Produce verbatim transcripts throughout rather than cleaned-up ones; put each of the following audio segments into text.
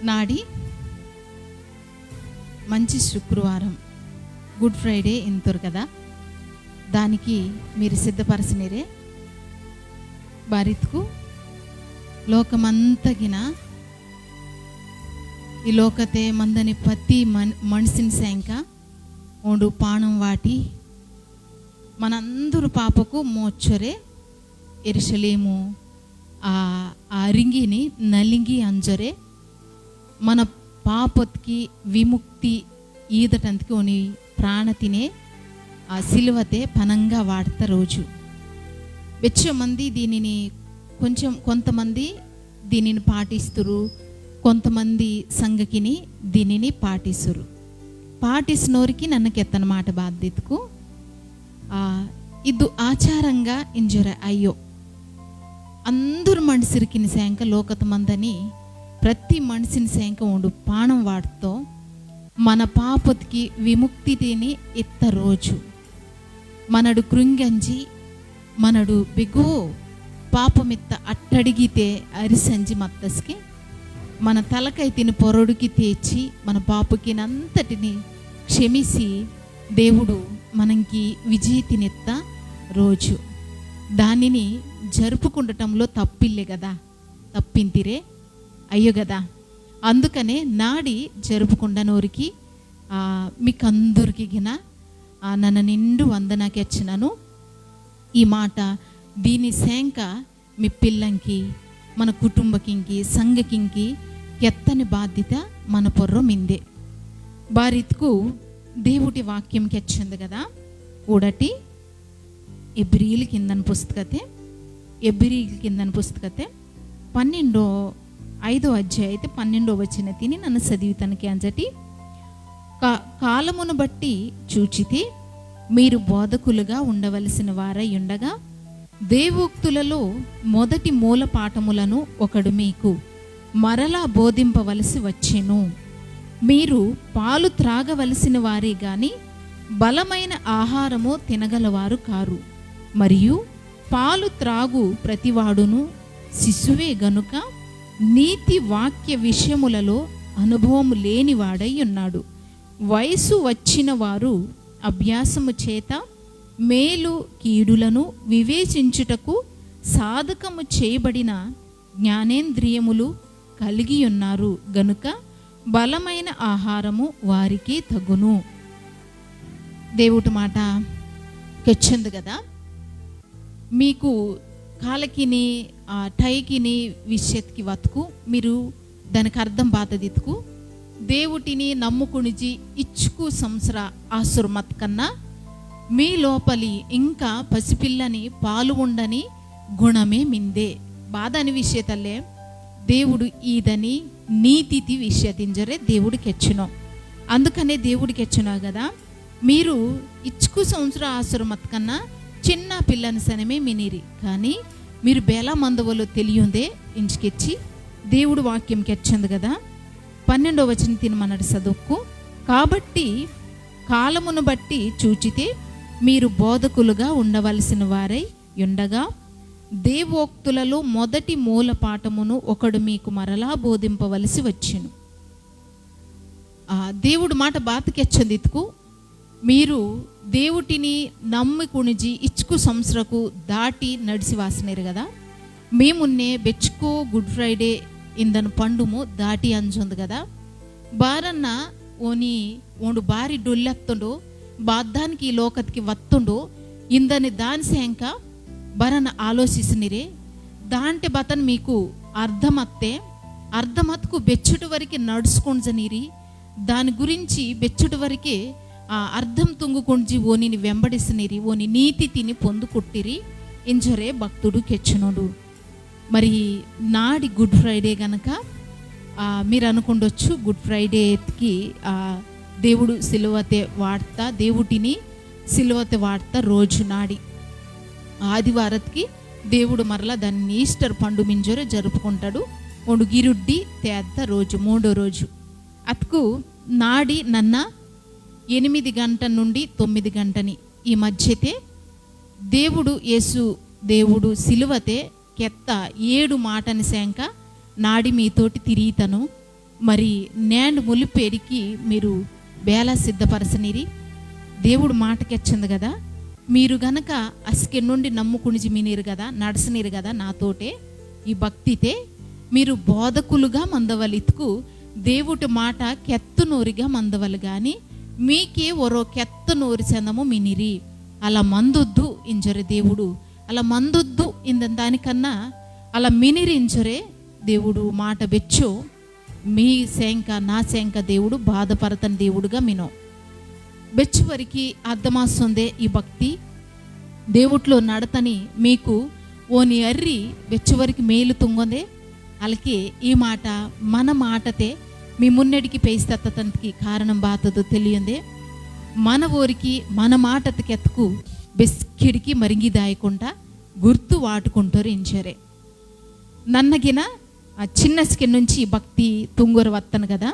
నాడి మంచి శుక్రవారం, గుడ్ ఫ్రైడే ఇంతరు కదా, దానికి మీరు సిద్ధపరచనిరే. బారిత్కు లోకమంతగిన ఈ లోకతే మందని ప్రతి మన్-, మనిషిని సేంక ఓండు పాణం వాటి మనందరు పాపకు మోచ్చొరే. ఎరుషలేము ఆ, ఆ అరింగిని నలింగి అంజొరే. మన పాపత్కి విముక్తి ఈదటంతకి ఓని ప్రాణతినే ఆ సిలువతే పనంగా వాడత రోజు. బెచ్చో మంది దీనిని కొంచెం, కొంతమంది దీనిని పాటిస్తురు, కొంతమంది సంఘకిని దీనిని పాటిస్తురు. పాటిసినోరికి నన్న కెత్తన మాట బాధ్యతకు, ఆ, ఇద్దు ఆచారంగా ఇంజొర అయ్యో. అందరు మనిషిరికిని సేంక లోకత మందని ప్రతి మనిషిని సేంక ఓండు పాణం వాడుతో మన పాపతికి విముక్తి తిని ఇత్త రోజు. మనడు కృంగంజి, మనడు బెగో పాపమిత్త అట్టడిగితే అరిసంజి మత్తస్కి మన తలకై తిని పొరడుకి తేచి మన పాపకినంతటిని క్షమిసి దేవుడు మనంకి విజయ తినెత్త రోజు. దానిని జరుపుకుండటంలో తప్పిల్లే కదా, తప్పింతిరే అయ్యో కదా. అందుకనే నాడి జరుపుకుండనోరికి, ఆ, మీకందరికి గిన, ఆ, నన్న నిండు వందనాకి వచ్చినాను. ఈ మాట దీని సేంక మీ పిల్లంకి, మన కుటుంబకింకి, సంఘకింకి కెత్తని బాధ్యత మన పొర్రొ మిందే. బారిత్కు దేవుటి వాక్యం కెచ్చింది కదా, ఊడటి ఎబ్రిల్ కిందన పుస్తకతే, ఎబ్రిల్ కిందన పుస్తకతే పన్నెండో, ఐదో అధ్యాయతే పన్నెండో వచన తిని నన్ను చదివితనకి అంజటి. కా-, కాలమును బట్టి చూచితే మీరు బోధకులుగా ఉండవలసిన వారై ఉండగా, దేవోక్తులలో మొదటి మూల పాఠములను ఒకడు మీకు మరలా బోధింపవలసి వచ్చెను. మీరు పాలు త్రాగవలసిన వారే గాని బలమైన ఆహారము తినగలవారు కారు. మరియు పాలు త్రాగు ప్రతివాడును శిశువే గనుక నీతి వాక్య విషయములలో అనుభవము లేనివాడై ఉన్నాడు. వయసు వచ్చిన వారు అభ్యాసము చేత మేలు కీడులను వివేచించుటకు సాధకము చేయబడిన జ్ఞానేంద్రియములు కలిగి ఉన్నారు గనుక బలమైన ఆహారము వారికి తగును. దేవుటి మాట కెచ్చింది కదా, మీకు కాలకిని, ఆ, టైకిని విషయత్కి వత్కు మీరు దానికి అర్థం బాతదిత్కు, దేవుటిని నమ్ముకునిజి ఇచ్చుకు సంవత్సర ఆసురు మత్కన్నా మీ లోపలి ఇంకా పసిపిల్లని పాలు ఉండని గుణమే మిందే. బాధని విషయతల్లే దేవుడు ఈదని నీతితి విషయతింజరే దేవుడు కెచ్చునో. అందుకనే దేవుడు కెచ్చునో కదా, మీరు ఇచ్చుకు సంవత్సర ఆసురు మత్కన్నా చిన్న పిల్లని సనమే మినిరి, కానీ మీరు బేలా మందవలో తెలియుందే ఇంచుకెచ్చి దేవుడు వాక్యం కెచ్చంది కదా. పన్నెండో వచనం తిని మనడు చదువుకు. కాబట్టి కాలమును బట్టి చూచితే మీరు బోధకులుగా ఉండవలసిన వారై ఉండగా, దేవోక్తులలో మొదటి మూల పాఠమును ఒకడు మీకు మరలా బోధింపవలసి వచ్చెను. ఆ, దేవుడు మాట బాత కెచ్చందిత్కు, మీరు దేవుటిని నమ్ముకునిజి ఇచ్చుకు సంవత్సరకు దాటి నడిసి వాసనేరు కదా. మేమున్నే బెచ్చుకో గుడ్ ఫ్రైడే ఇందను పండుము దాటి అంజొందు కదా. బారన్న ఓని ఓండు బారి డొల్లెత్తుండు, బాద్దానికి ఈ లోకత్కి వత్తుండు, ఇందని దాని సేంక బరన ఆలోచిసినిరే. దాంటే బతన్ మీకు అర్థమత్తే, అర్థమత్కు బెచ్చుటి వరకు నడుచుకుంజనిరి, దాని గురించి బెచ్చుటి వరకే ఆ అర్థం తుంగుకుంజి ఓనిని వెంబడిసినిరి, ఓని నీతి తిని పొందుకుట్టిరి, ఇంజరే భక్తుడు కెచ్చునోడు. మరి నాడి గుడ్ ఫ్రైడే గనక, ఆ, మీరు అనుకుండొచ్చు, గుడ్ ఫ్రైడేకి, ఆ, దేవుడు సిలువతే వాడతా, దేవుటిని సిలువతే వాడతా రోజు నాడి. ఆదివారత్కి దేవుడు మరలా దాన్ని ఈస్టర్ పండు మింజొరే జరుపుకుంటాడు. ఓండు గిరుడ్డి తేద్ద రోజు, మూడో రోజు. అత్కు నాడి నన్న ఎనిమిది గంట నుండి తొమ్మిది గంటని ఈ మధ్యతే దేవుడు యేసు దేవుడు సిలువతే కెత్త ఏడు మాటని సేంక నాడి మీతోటి తిరియితను. మరి నేండు ములిపేడికి మీరు బేల సిద్ధపరచనిరి. దేవుడు మాట కెచ్చింది కదా, మీరు గనక అస్కె నుండి నమ్ముకునిజి మినిరు కదా, నడసనిరు కదా నాతోటే ఈ భక్తితే, మీరు బోధకులుగా మందవలిత్కు దేవుటి మాట కెత్తనోరిగా మందవలు గాని, మీకే ఒరో కెత్తనోరి చందము మినిరి. అలా మందొద్దు ఇంజొరే దేవుడు, అలా మందొద్దు ఇందని దానికన్నా అలా మినిరి ఇంజొరే దేవుడు మాట బెచ్చో. మీ సేంక నా సేంక దేవుడు బాధపడతని దేవుడుగా మినో. బెచ్చువరికి అర్థమాస్తుందే ఈ భక్తి. దేవుట్లో నడతని మీకు ఓని అర్రి బెచ్చువరికి మేలు తుంగొందే. అలాగే ఈ మాట మన మాటతే మీ మున్నెడికి పేయిస్తత్తంతకి కారణం బాతదో తెలియందే. మన ఓరికి మన మాటతకెత్తుకు బెస్కిడికి మరింగి దాయకుండా గుర్తు వాటుకుంటారు ఇంచరే. నన్నగిన ఆ చిన్నస్కి నుంచి భక్తి తుంగొరు వత్తను కదా.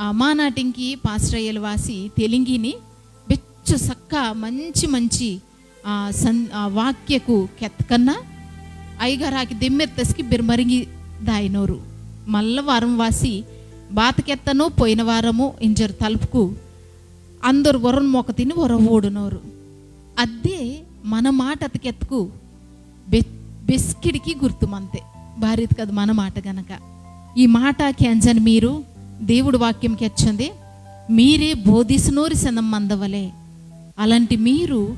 ఆ మానాటింకి పాస్టరయ్యలు వాసి తెలింగిని బెచ్చు సక్క మంచి మంచి ఆ సన్-, ఆ వాక్యకు కెత్తకన్నా ఐగారాకి దెమ్మెత్తస్కి బెర్మరింగి దాయినోరు. మల్ల వారం వాసి బాత కెత్తనో పోయిన వారము ఇంజరు తలుపుకు అందరు వరన్ మొక్క తిని వర ఓడునోరు. అద్దే మన మాట అతకెత్తుకు బె-, బెస్కిడికి గుర్తుమంతే. బారిత్ కదు మన మాట గనక. ఈ మాట కేంజని మీరు దేవుడు వాక్యం కెచ్చందే, మీరే బోధిసినోరి సనం మందవలే. అలాంటి మీరు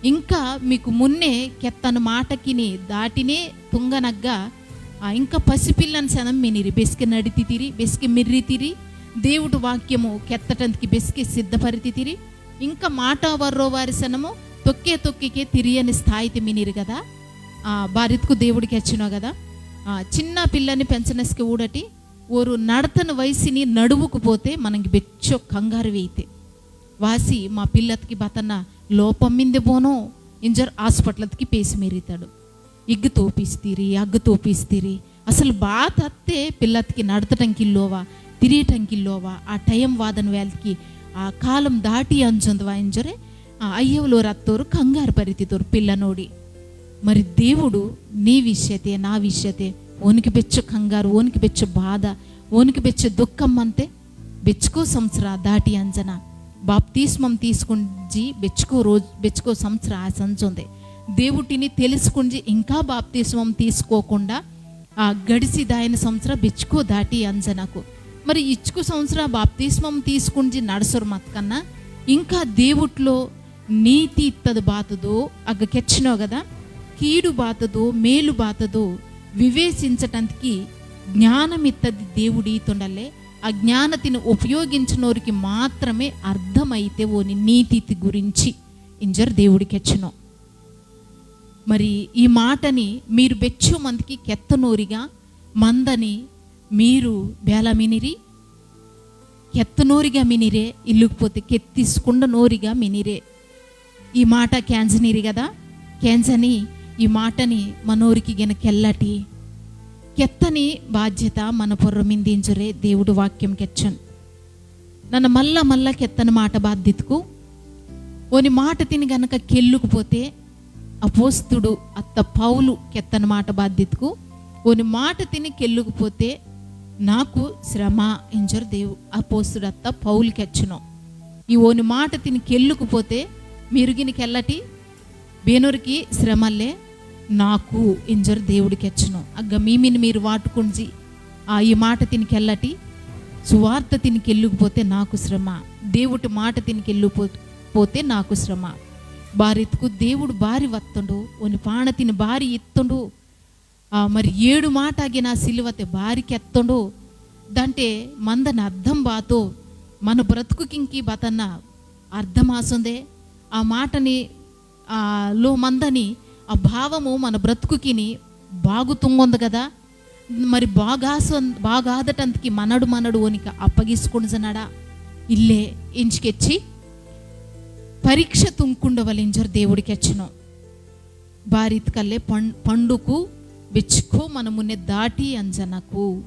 ఇంకా మీకు మున్నే కెత్తని మాటకిని దాటినే తుంగనగ్గా, ఆ, ఇంకా పసిపిల్లని సనం మినిరి, బెస్కె నడితితిరి, బెస్కె మిర్రితిరి, దేవుడు వాక్యము కెత్తటందుకి బెస్కె సిద్ధపరితితిరి. ఇంకా మాట వర్రో వారి సనము తొక్కే తొక్కికే తిరియని స్థాయితి మినిరి కదా. ఆ, బారిత్కు దేవుడికి వచ్చినో కదా. ఆ, చిన్న పిల్లని పెంచనస్కి ఊడటి ఓరు నడతన వయసిని నడువుకు పోతే మనకి బెచ్చో కంగారు వేయితే. వాసి మా పిల్లతికి బతన్న లోపం మిందే బోనో ఇంజర్ హాస్పిటల్కి పేసి మీరితాడు. ఇగ్గు తోపిస్తిరి, అగ్గు తోపిస్తిరి. అసలు బాత అత్తే పిల్లతికి నడతటంకిల్లోవా, తిరియటంకిల్లోవా, ఆ టైం వాదన వేళకి ఆ కాలం దాటి అంజొందవా ఇంజరే, ఆ అయ్యవలో రత్తోరు కంగారు పరితితోరు పిల్లనోడి. మరి దేవుడు నీ విషయతే, నా విషయతే, ఓనికి బెచ్చ కంగారు, ఓనికి బెచ్చ బాధ, ఓనికి బెచ్చ దుఃఖం అంతే. బెచ్చుకో సంవత్సర దాటి అంజన. బాప్తిస్మం తీసుకుంజి బెచ్చుకో రోజు, బెచ్చుకో సంవత్సర ఆ సంజొందే. దేవుటిని తెలుసుకుంజి ఇంకా బాప్తిస్మం తీసుకోకుండా ఆ గడిసి దాయన సంవత్సర బెచ్చుకో దాటి అంజనకు. మరి ఇచ్చుకు సంవత్సర బాప్తిస్మం తీసుకుంజి నడసొరు మత్కన్నా ఇంకా దేవుట్లో నీతి ఇత్తది బాతదో అగ్గ కెచ్చినో కదా. కీడు బాతదో, మేలు బాతదో వివేచించటానికి జ్ఞానం ఇత్తది దేవుడి తొండలే. ఆ జ్ఞానతిని ఉపయోగించినోరికి మాత్రమే అర్థమైతే ఓని నీతి గురించి ఇంజర్ దేవుడి కెచ్చినో. మరి ఈ మాటని మీరు బెచ్చు మందికి కెత్తనోరిగా మందని మీరు బేలా మినిరి, కెత్తనోరిగా మినిరే, ఇల్లుకుపోతే కెత్తిసుకుండనోరిగా మినిరే. ఈ మాట కేంజనీరి కదా, కేంజని ఈ మాటని మనోరికి గిన కెల్లటి కెత్తని బాధ్యత మన పొర్ర మిందించురే. దేవుడు వాక్యం కెచ్చన్. నన్న మల్ల మల్ల కెత్తన మాట బాధ్యతకు ఓని మాట తిని గనక కెల్లుకుపోతే అపోస్తుడు అత్త పౌలు కెత్తన మాట బాధ్యతకు ఓని మాట తిని కెల్లుకుపోతే నాకు శ్రమ ఇంజర్ దేవు అపోస్తుడు అత్త పౌలు కెచ్చును. ఈ ఓని మాట తిని కెల్లుకుపోతే మీరుగిని కెల్లటి బేనోరికి శ్రమల్లే నాకు ఇంజర్ దేవుడు కెచ్చును. అగ్గ మీమిని మీరు వాటుకుంజి ఆ ఈ మాట తిని కెల్లటి సువార్త తిని కెల్లుకుపోతే నాకు శ్రమ. దేవుటి మాట తిని కెల్లు పో-, పోతే నాకు శ్రమ. బారిత్కు దేవుడు బారి వత్తుండు, ఓని పాణ తిని బారి ఇత్తుండు. ఆ, మరి ఏడు మాట ఆగిన సిలువతే బారి కెత్తుండు. దంటే మందన అర్థం బాతో మన బ్రతుకుకింకి బతన్న అర్థమాసుందే. ఆ మాటని, ఆ, లో మందని ఆ భావము మన బ్రతుకుకిని బాగుతుంగొంది కదా. మరి బాగాసొన్-, బాగాదటంతకి మనడు మనడు ఓనిక అప్పగిసుకుంజనడా ఇల్లే ఇంచుకెచ్చి పరీక్ష తుంకుండవలింజర్ దేవుడికెచ్చును. బారిత్కల్లే పం-, పండుకు బెచ్చుకో మనమునే దాటి అంజనకు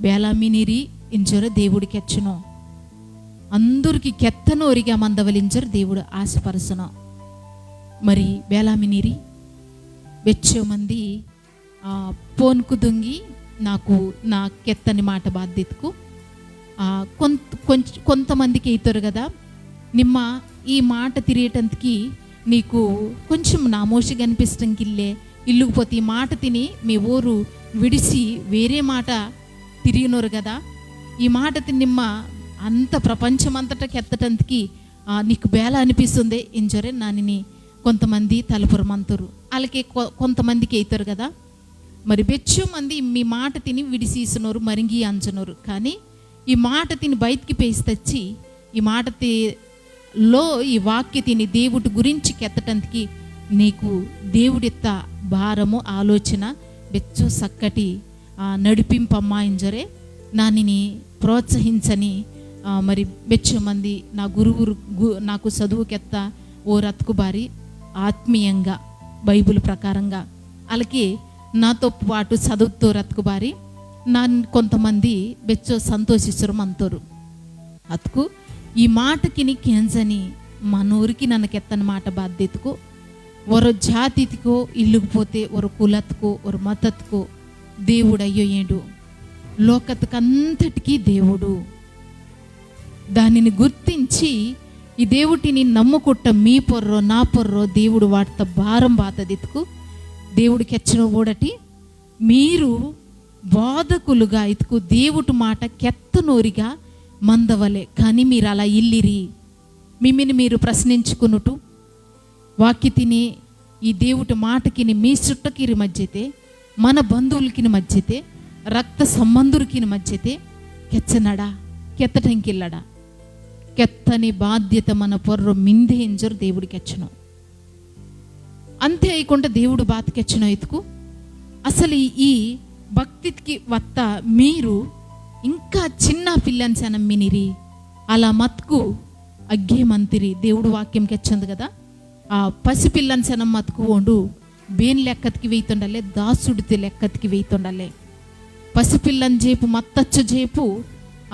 బేలా మినిరి ఇంజర్ దేవుడికెచ్చును. అందరికి కెత్తనోరిగా మందవలింజర్ దేవుడు ఆశపరచును. మరి బేలా మినిరి బెచ్చో మంది, ఆ, ఫోన్కు దుంగి నాకు నా కెత్తని మాట బాధ్యతకు, ఆ, కొంత-, కొంచెం, కొంతమందికి అవుతారు కదా, నిమ్మ ఈ మాట తిరిగేటందుకి నీకు కొంచెం నామోషిగా అనిపిస్టంకిల్లే, ఇల్లుకు పోతే ఈ మాట తిని మీ ఊరు విడిసి వేరే మాట తిరిగినోరు కదా, ఈ మాట తిని నిమ్మ అంత ప్రపంచమంతటా కెత్తటందుకి, ఆ, నీకు బేల అనిపిస్తుంది ఇంజొరే నానిని కొంతమంది తలుపురమంతోరు. అలాగే కొ-, కొంతమందికి అవుతారు కదా, మరి బెచ్చు మంది మీ మాట తిని విడిసీసినోరు, మరింగి అంజనోరు. కానీ ఈ మాట తిని బయటికి పేసి తెచ్చి, ఈ మాట తి-, లో ఈ వాక్య తిని దేవుటి గురించి కెత్తటందుకి నీకు దేవుడిత్త భారము, ఆలోచన, బెచ్చు సక్కటి, ఆ, నడిపింపమ్మా ఇంజరే నానిని ప్రోత్సహించని, ఆ, మరి బెచ్చు మంది నా గురువురు గు-, నాకు చదువు కెత్త ఓ రత్కు బారి ఆత్మీయంగా బైబిల్ ప్రకారంగా అలాగే నాతో పాటు చదువుతూ రత్కు బారి నా కొంతమంది బెచ్చో సంతోషించడం అంతోరు. అతుకు ఈ మాటకిని కేంజని మనోరికి నన్న కెత్తని మాట బాధ్యతకు ఒరో జాతితికో ఇల్లుకు పోతే ఒరో కులత్కో ఒరో మతత్కో దేవుడయ్యో ఏండు లోకత్కంతటికీ దేవుడు. దానిని గుర్తించి ఈ దేవుటిని నమ్ముకుట్ట మీ పొర్రో నా పొర్రో దేవుడు వాటిత భారం బాతదిత్కు దేవుడు కెచ్చనో ఓడటి మీరు బోధకులుగా ఇతుకు దేవుటి మాట కెత్తనోరిగా మందవలే. కానీ మీరు అలా ఇల్లిరి. మిమ్మిని మీరు ప్రశ్నించుకునుటు వాక్యతిని ఈ దేవుటి మాటకిని మీ సుట్టకిరి మధ్యతే, మన బంధువులకిని మధ్యతే, రక్త సంబంధులకిని మధ్యతే కెచ్చనడా, కెత్తటంకిల్లడా? కెత్తని బాధ్యత మన పొర్రో మిందే ఇంజరు దేవుడు కెచ్చను. అంతే అయ్యకుండా దేవుడు బాత కెచ్చను ఎత్తుకు అసలు ఈ భక్తికి వత్త మీరు ఇంకా చిన్న పిల్లని సనం మినిరి, అలా మత్కు అగ్గే మంతిరి. దేవుడు వాక్యం కెచ్చంది కదా, ఆ పసిపిల్లని సనం మత్కు ఓండు బేన్ లెక్కతికి వెయితొండలే, దాసుడితే లెక్కతికి వెయితొండలే. పసిపిల్లని జేపు మత్తచ్చు జేపు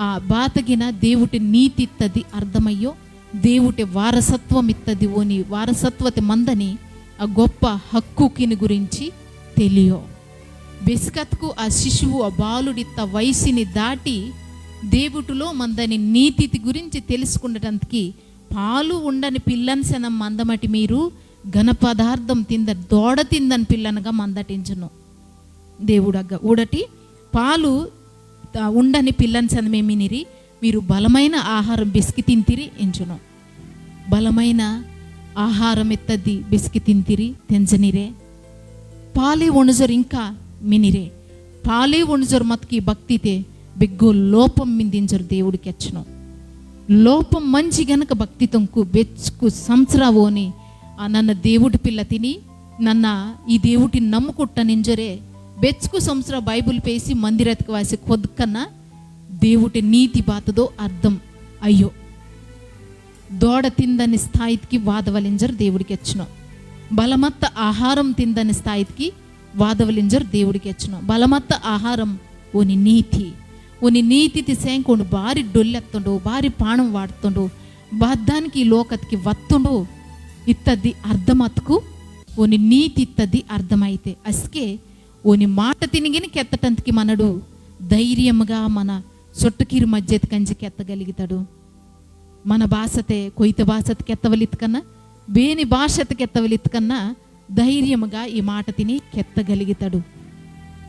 ఆ బాతగిన దేవుటి నీతి ఇత్తది అర్థమయ్యో, దేవుటి వారసత్వం ఇత్తది ఓని వారసత్వతి మందని ఆ గొప్ప హక్కుకిని గురించి తెలియో. బెస్కత్కు ఆ శిశువు ఆ బాలుడిత్త వయసుని దాటి దేవుటిలో మందని నీతితి గురించి తెలుసుకుండటానికి పాలు ఉండని పిల్లని సనం మందమటి మీరు ఘన పదార్థం తింద దోడ తిందని పిల్లనగా మందటించును. దేవుడగ్గ ఊడటి పాలు, ఆ, ఉండని పిల్లని సనమే మినిరి, మీరు బలమైన ఆహారం బెసికి తింతిరి ఇంచును. బలమైన ఆహారం ఎత్తద్ది బెసికి తింతిరి తెంచనిరే. పాలే ఒణుజరు ఇంకా మినిరే. పాలే ఒణుజరు మత్కి భక్తితే బెగ్గో లోపం మిందింజరు దేవుడు కెచ్చను. లోపం మంచి గనక భక్తి తొంకు బెచ్చుకు సంస్రవోని ఆ నన్న దేవుటి పిల్ల తిని, నన్న ఈ దేవుటి నమ్ముకుట్టనింజరే బెచ్చుకు సంస్ర బైబిల్ పేసి మందిరత్కి వాసి కొద్కన్న దేవుటి నీతి బాతదో అర్థం అయ్యో. దోడ తిందని స్థాయికి వాదవలింజర్ దేవుడికి ఎచ్చును. బలమత్త ఆహారం తిందని స్థాయికి వాదవలింజర్ దేవుడికి ఎచ్చును. బలమత్త ఆహారం ఓని నీతి. ఓని నీతి తిసేంకొండు బారి డొల్లెత్తుండు, బారి పాణం వాడుతుండు, బాద్దానికి ఈ లోకత్కి వత్తుండు. ఇత్తది అర్థమత్కు ఓని నీతి ఇత్తది అర్థమైతే అస్కే ఓని మాట తినిగిని కెత్తటంతకి మనడు ధైర్యముగా మన సొట్టుకిరి మధ్యత కంచి కెత్తగలిగితాడు. మన భాషతే కొయ్త భాషత కెత్తవలిత్కన్నా, బేని భాషత కెత్తవలిత్కన్నా ధైర్యముగా ఈ మాట తిని కెత్తగలిగితాడు.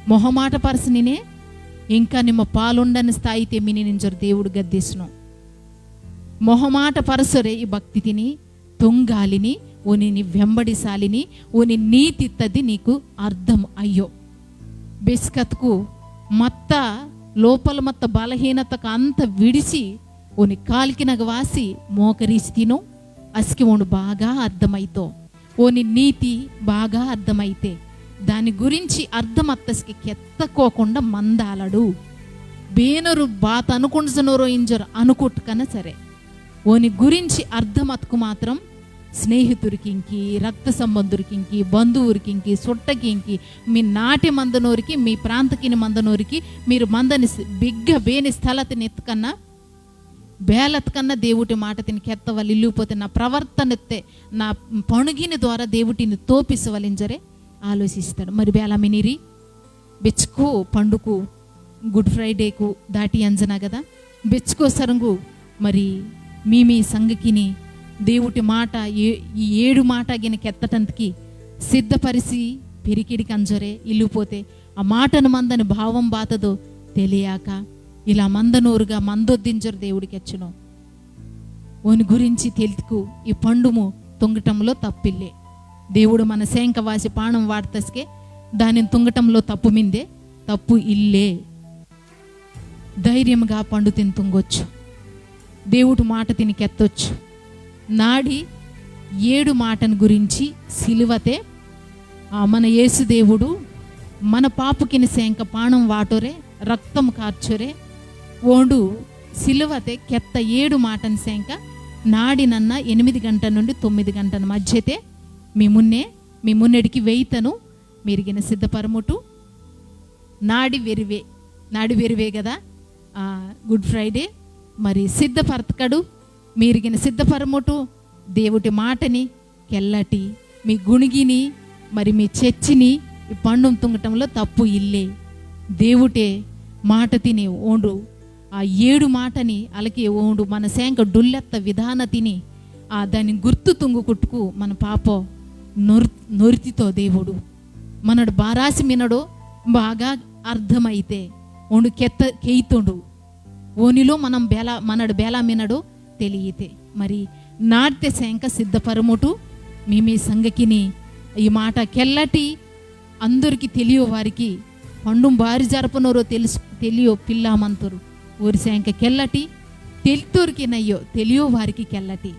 మొహమాట పరసనినే ఇంకా నిమ్మ పాలుండని స్థాయితే మిని నింజరు దేవుడు గద్దిస్ను. మొహమాట పరసరే ఈ భక్తి తిని తొంగాలిని, ఓనిని వెంబడిసాలిని, ఓని నీతి ఇత్తది నీకు అర్థం అయ్యో. బెస్కత్కు మత్త లోపల మత్త బలహీనతకు అంత విడిసి, ఓని కాల్కినగ వాసి మోకరిస్తినో, అస్కి ఓండు బాగా అర్థమైతో. ఓని నీతి బాగా అర్థమైతే, దాని గురించి అర్థమత్తస్కి కెత్తకోకుండా మందాలడు. బేనరు బాత అనుకుంటున్నారో ఇంజరు అనుకుట్టుకన్నా సరే, ఓని గురించి అర్థమత్కు మాత్రం స్నేహితురికింకి, రక్త సంబంధురికింకి, బంధువురికింకి, సుట్టకింకి, మీ నాటి మందనోరికి, మీ ప్రాంతకిని మందనోరికి, మీరు మందని స్-, బిగ్గ బేని స్థలతిని ఎత్తుకన్నా, బేలత్కన్నా దేవుటి మాట తిని కెత్తవలి, లేకపోతే నా ప్రవర్తనతే, నా పణుగిన ద్వారా దేవుటిని తోపిసవలింజరే ఆలోచిస్తాడు. మరి బేల మినిరి, బెచ్చుకో పండుకు, గుడ్ ఫ్రైడేకు దాటి అంజనా కదా, బెచ్చుకో సరంగు మరి మీ మీ సంఘకిని దేవుటి మాట ఏ-, ఈ ఏడు మాట గిన కెత్తటంతకి సిద్ధపరిచి పెరికిడికి అంజొరే ఇల్లుపోతే ఆ మాటను మందని భావం బాతదో తెలియక ఇలా మందనూరుగా మందొద్దింజరు దేవుడికి వచ్చును. ఓని గురించి తెలుసుకు ఈ పండుము తుంగటంలో తప్పిల్లే. దేవుడు మన సేంక వాసి పాణం వాడతస్కే దానిని తుంగటంలో తప్పు మిందే, తప్పు ఇల్లే. ధైర్యంగా పండు తిని తుంగొచ్చు. దేవుడు మాట తిని కెత్తొచ్చు. నాడి ఏడు మాటను గురించి సిలువతే ఆ మన యేసు దేవుడు మన పాపుకిని సేంక పాణం వాటొరే, రక్తం కార్చొరే, ఓండు సిలువతే కెత్త ఏడు మాటను సేంక నాడి నన్న ఎనిమిది గంట నుండి తొమ్మిది గంటల మధ్యతే మీ మున్నే, మీ మున్నెడికి వెయితను. మీరిగిన సిద్ధపరముటు నాడి వెరివే, నాడి వెరివే కదా, ఆ, గుడ్ ఫ్రైడే. మరి సిద్ధపరతకడు, మీరిగిన సిద్ధపరముటు దేవుటి మాటని కెల్లటి, మీ గుణిగిని, మరి మీ చర్చిని ఈ పండుం తుంగటంలో తప్పు ఇల్లే. దేవుటే మాట తిని ఓండు, ఆ ఏడు మాటని అలాగే ఓండు మన సేంక డుల్లెత్త విధాన తిని ఆ దాని గుర్తు తుంగు కుట్టుకు మన పాప నొర్-, నొరితితో దేవుడు మనడు బారాసి మినడో బాగా అర్థమైతే ఓండు కెత్త కెయ్తోండు. ఓనిలో మనం బేల, మనడు బేల మినడో తెలియితే. మరి నాట్తే సేంక సిద్ధపరముటు మీ మీ సంఘకిని ఈ మాట కెల్లటి అందరికి తెలియో వారికి పండుం బారి జరపనోరో తెలుసు, తెలియో పిల్లామంతరు. ఓరి సేంక కెల్లటి, తెలుతోరికి నయ్యో, తెలియో వారికి కెల్లటి.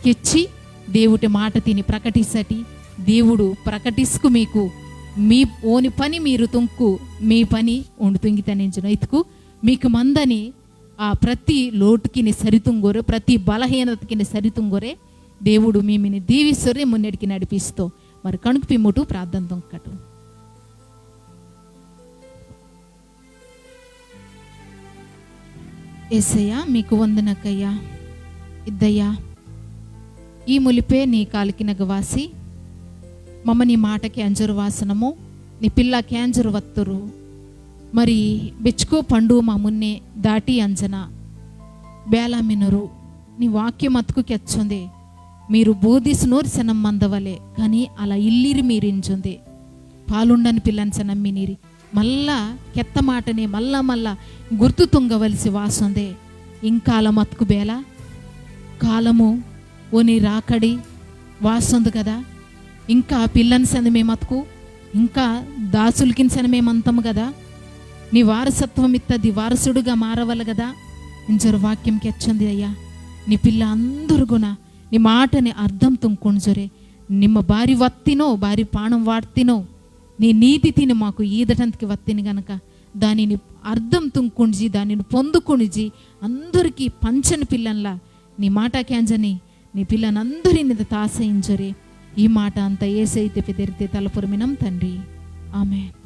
కెచ్చి దేవుటి మాట తిని ప్రకటిసటి. దేవుడు ప్రకటిస్కు మీకు మీ ఓని పని మీరు తుంకు మీ పని ఉండు తుంగితనించిన ఇతుకు మీకు మందని ఆ ప్రతి లోటుకిని సరితుంగొరే, ప్రతి బలహీనతకిని సరితుంగొరే. దేవుడు మీమిని దీవిస్తొరే, మున్నెడికి నడిపిస్తో. మరి కణుకు పిమ్ముటు ప్రార్థన తుంకటు. ఏసయ్యా, మీకు వందనకయ్యా. ఇద్దయ్యా, ఈ ములిపే నీ కాలికినగ వాసి, మమ్మ నీ మాట కేంజరు వాసనము, నీ పిల్ల కేంజరు వత్తురు. మరి బెచ్చుకో పండు మా మున్నే దాటి అంజన. బేలా మినరు, నీ వాక్యం అతుకు కెచ్చొందే. మీరు బోధిసినోరు సనం మందవలే, కానీ అలా ఇల్లిరి మీరింజొందే. పాలుండని పిల్లని సనం మినిరి. మళ్ళా కెత్త మాటనే మళ్ళా మళ్ళా గుర్తు తుంగవలసి వాసొందే. ఇంకాల మతుకు బేలా కాలము ఓని రాకడి వాసొందు కదా. ఇంకా పిల్లని సనమే మతుకు, ఇంకా దాసులకిన సనమే మంతము కదా. నీ వారసత్వం ఇత్తది వారసుడుగా మారవల కదా. ఇంజరు వాక్యం కెచ్చొంది అయ్యా. నీ పిల్ల అందరుగున నీ మాటని అర్థం తుంకుంజొరే. నిమ్మ బారి వత్తినో, బారి పాణం వాడ్తినో, నీ నీతి తిని మాకు ఈదటంతకి వత్తిని గనక దానిని అర్థం తుంకుంజి, దానిని పొందుకుంజి, అందరికీ పంచని పిల్లన్లా నీ మాట కేంజని నీ పిల్లనందరిని తాసయించొరే. ఈ మాట అంత ఏసైతే పెదిరితే తలపురమినం తండ్రి. ఆమెన్.